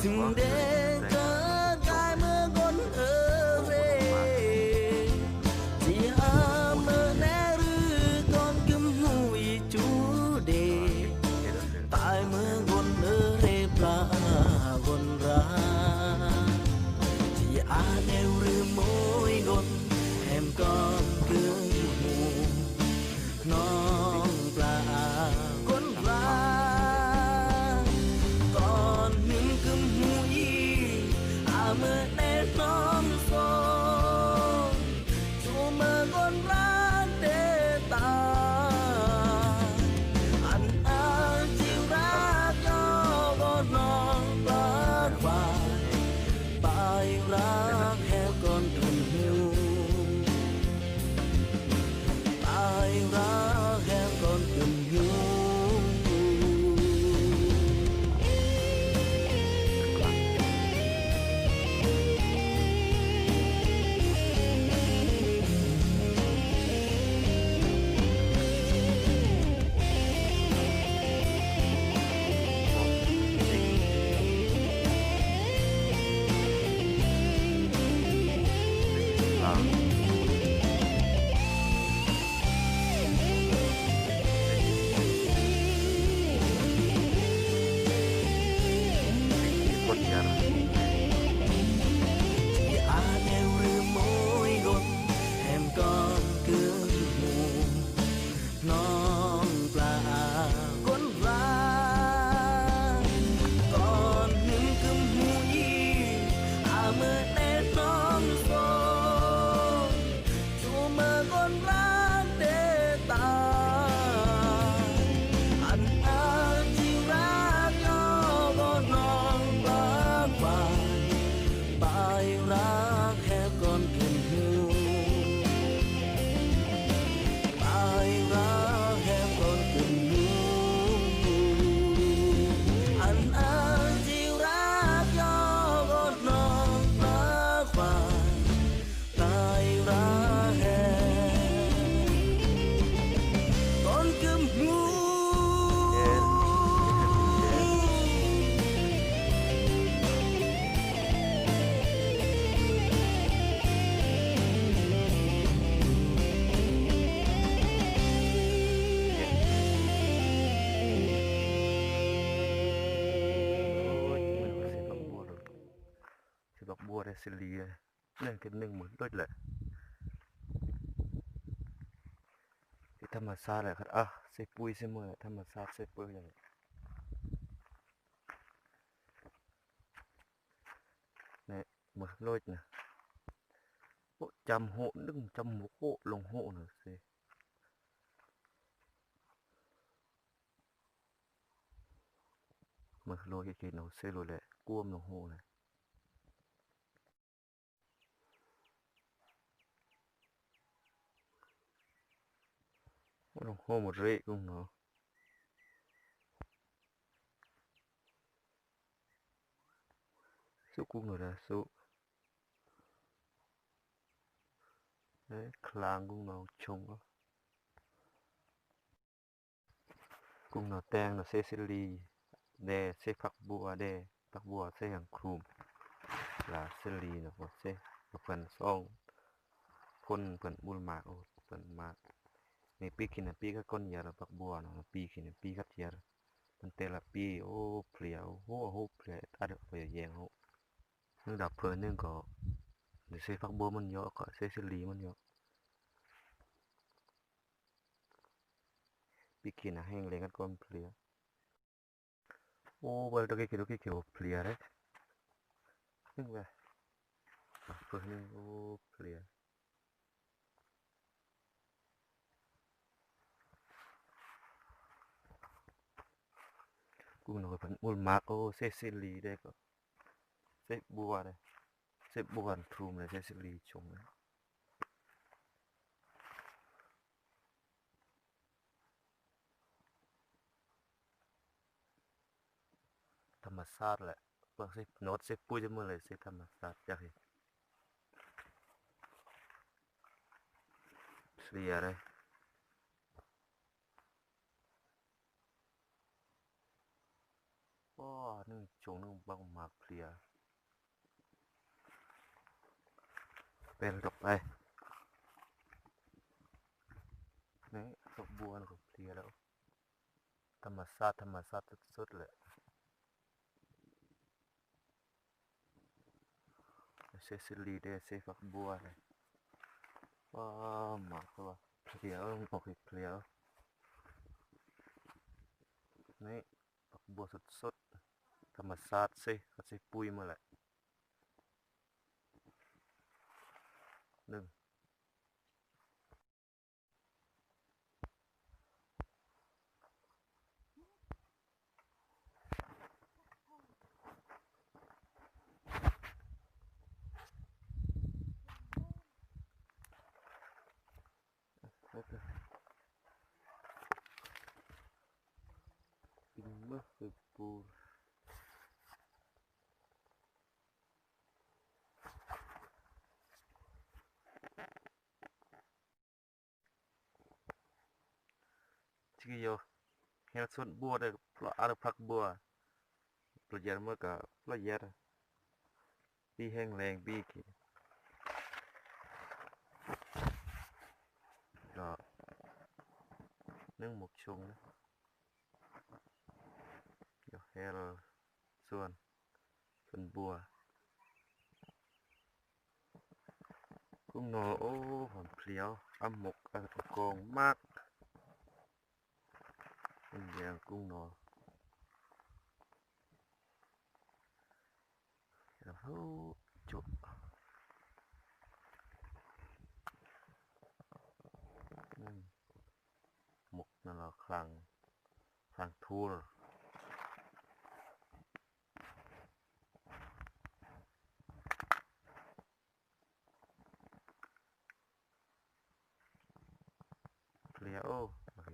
Đêm đã cai mưa ngôn ơ rê, chỉ hăm mơ né rư con cưng hùi chú đê. Tai mơ ngôn ơ rê pla ngôn ra, chỉ a nêu rư môi ngôn hem con cưng hùi. ນ້ອງປາ ຄົນລາ ກ່ອນໜຶ່ງກຶມຫູອີ ອາເມີແຕ່ນ້ອງສອງ ຊູເມີຄົນລາເຕຕາ ອັນອາຍຈິງລັກຍໍບໍ່ນ້ອງປາກວາຍ ປາຍລັກແຮງກ່ອນກຶມຫູ ປາຍລັກແຮງກ່ອນກຶມຫູ. ນ້ອງປາ ຄົນລາ ກ່ອນໜຶ່ງກຶມຫູອີ ອາເມີແຕ່ນ້ອງສອງ ຊູເມີຄົນລາເຕຕາ ອັນອາຍຈິງລັກຍໍບໍ່ນ້ອງປາກວາຍ ປາຍລັກແຮງກ່ອນກຶມຫູ ປາຍລັກແຮງກ່ອນກຶມຫູ ອັນອາຍຈິງລັກຍໍບໍ່ນ້ອງປາກວາຍ ປາຍລັກແຮງກ່ອນກຶມຫູ. ໂອ້ຍ ຊິບັກບົວ ຊິບັກບົວໄດ້ສາລີ ໜຶ່ງເປັນໜຶ່ງໝົດເລີຍແຫຼະ ທີ່ທຳມະຊາດແຫຼະ ຄັນ ອາ ໃສ່ປຸ໋ຍໃສ່ເມືອ ທຳມະຊາດໃສ່ເປີຫຍັງ ແນ່ ໝົດໂລດນະ ໂອ້ ຈຳໂຫ ໜຶ່ງຈຳໂຫ ລົງໂຫນະຊິ ໝົດໂລດ ເຮັດກິນເອົາເຊໂລດແຫຼະ ກວມລົງໂຫແຫຼະ. ໂອ້ ໂຫ ໝົດເຣກຸ້ງເນາະ ສຸກຸ້ງເນາະ ສຸ ເອີ ຄລາງກຸ້ງເນາະ ຊົງເນາະ. ກຸ້ງໜໍ່ແຕງເນາະ ເຊຊີລີແດ່ ເຊຜັກບົວແດ່ ຜັກບົວເຊຫຍັງຄູມ ລາຊີລີເນາະ ເຊເພື່ອນສອງຄົນ ເພື່ອນມູນມາກ ໂອ້ ເພື່ອນມາກ ນີ້ປີກິນນະ ປີກັບກ້ອນຢາລະ ຜັກບົວເນາະ ປີກິນນະ ປີກັດຢາລະ ມັນແຕ່ລະປີ ໂອ້ ເພລຍ ໂອ້ໂຫ ເພລຍ ອັດເອົາໄປແຍງເຮົາ ໜຶ່ງດາບເພີນໜຶ່ງກໍ ເຊຜັກບົວມັນເຍາະ ກໍເຊຊີລີມັນເຍາະ. ປີກິນນະແຫ້ງແລ້ງກັນກ່ອນເພລຍ ໂອ້ ບໍ່ໄດ້ກິນ ກິນເພລຍເດ້ ໜຶ່ງແວ່ ເພິ່ນໜຶ່ງ ໂອ້ ເພລຍ ກຸ້ງນ້ອຍເພິ່ນມູນມາກ ໂອ້ ເຊຊີລີເດ້ ກໍເຊບົວເດ້ ເຊບົວທຸ່ມເດ້ ເຊຊີລີຊົງເດ້. ທຳມະຊາດແຫຼະ ພວກເຊໂນດ ເຊປຸ້ຍ ຈະເໝີເລີຍ ເຊທຳມະຊາດ ຢາກເຫັນ ເພລຍເດ້. ໂອ້ ໂອ້ ໜຶ່ງ ຊ່ວງໜຶ່ງບັກໝາກເພຍ ເປັນດອກໄປ ນີ້ ດອກບົວນີ້ກໍເພຍແລ້ວ ທຳມະຊາດ ທຳມະຊາດສຸດໆເລີຍ. ເຊຊີລີເດ ເຊຜັກບົວເດ ວ້າວ ໝາກຕົວເພຍ ອອກເພຍ ນີ້ ຜັກບົວສົດໆ ທຳມະຊາດເຊ ເຂົາໃສ່ປຸ໋ຍໝົດແຫຼະ ໜຶ່ງ. ປີນມາຄືປູ ຈິກໂຍ ເຮັດສວນບົວໄດ້ ອາ ຜັກບົວ ປະຢັດ ມັນກະປະຢັດ ປີແຫ້ງແລ້ງປີກີ້ ກໍໜຶ່ງໝົກຊົງນະ ເຮັດສວນ ສວນບົວ ກຸ້ງໜໍ ໂອ້ ຫອມເຜຍວ ອາໝົກ ອາກອງໝາກ ເປັນແຍງກຸ້ງໜໍ ໂອ້ ຈຸ ໝົກນັ້ນລະ ຄລັງ ຄລັງທູລ. ເພຍ ໂອ້ ໂອເຄ.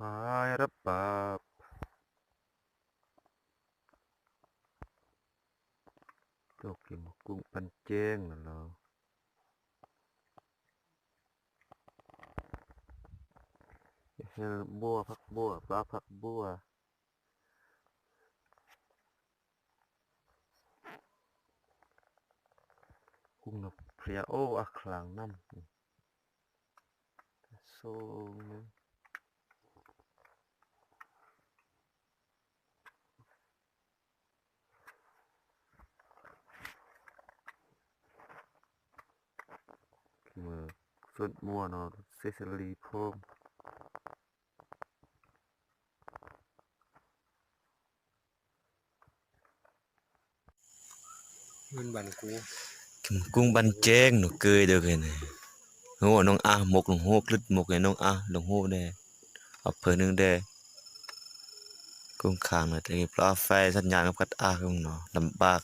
ຄວາຍລະບາບ ຕົກກິນໝາກກຸ້ງປັນແຈ້ງນະລາວ ເຮັດບົວ ຜັກບົວ ປາຜັກບົວ. ກຸ້ງນະເພຍ ໂອ້ ອາ ຄລັງນ້ຳ ໂຊງໜຶ່ງ ເໝືອສົດມົວເນາະ ເຊຊາລີພ້ອມ. ເງິນບັນກູ ກິນໝາກກຸ້ງບັນແຈ້ງ ໜູເກີຍເດີເຄີຍນີ້ ໂຫ ນ້ອງອາໝົກ ນ້ອງໂຫກລຶດໝົກ ນ້ອງອາ ນ້ອງໂຫແດ່ ເອົາເພີໜຶ່ງແດ່ ກຸ້ງຄາງນະ ແຕ່ປາໄຟສັນຍານກັບກັດອາເນາະ ລຳບາກ.